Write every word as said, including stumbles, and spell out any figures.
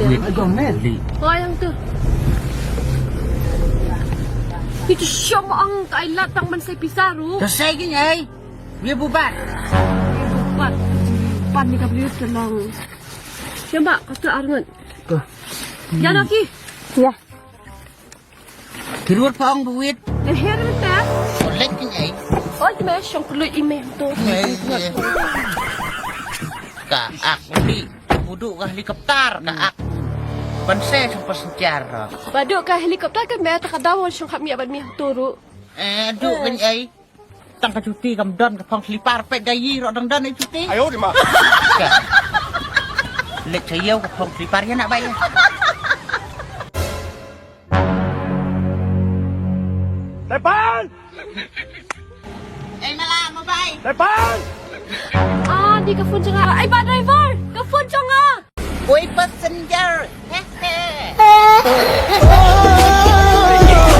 Wait, jom ne. Li. Hoi, yang tu. Itu siapa ang kai lat tang ban sai pisa ru. To sai gini ai. Wi bubat. Bubat. Pan ni ka belius tenang. Siapa? Kata arngan. Ko. Ya, Naki. Ya. Kirur paong buwit. Eh, her ta. Olek ni ai. Oi, me shong kulut i me tu. Ka ak ni. Budu ka helikopter ka ak. Ban se shong passenger. Badu ka helikopter kan me ta ka dawan shong khap mi aban mi turu. Eh, du kan ai. Tang ka cuti kam don ka phong slipar pet gayi ro dang don ai cuti. Ayo di ma. Lek sayau ka phong slipar ya nak bai. Tepan! Eh, mala, mobile. Tepan! Ah, di ka phone jong nga. Ai, ba driver! Ka phone jong nga! Oi, pas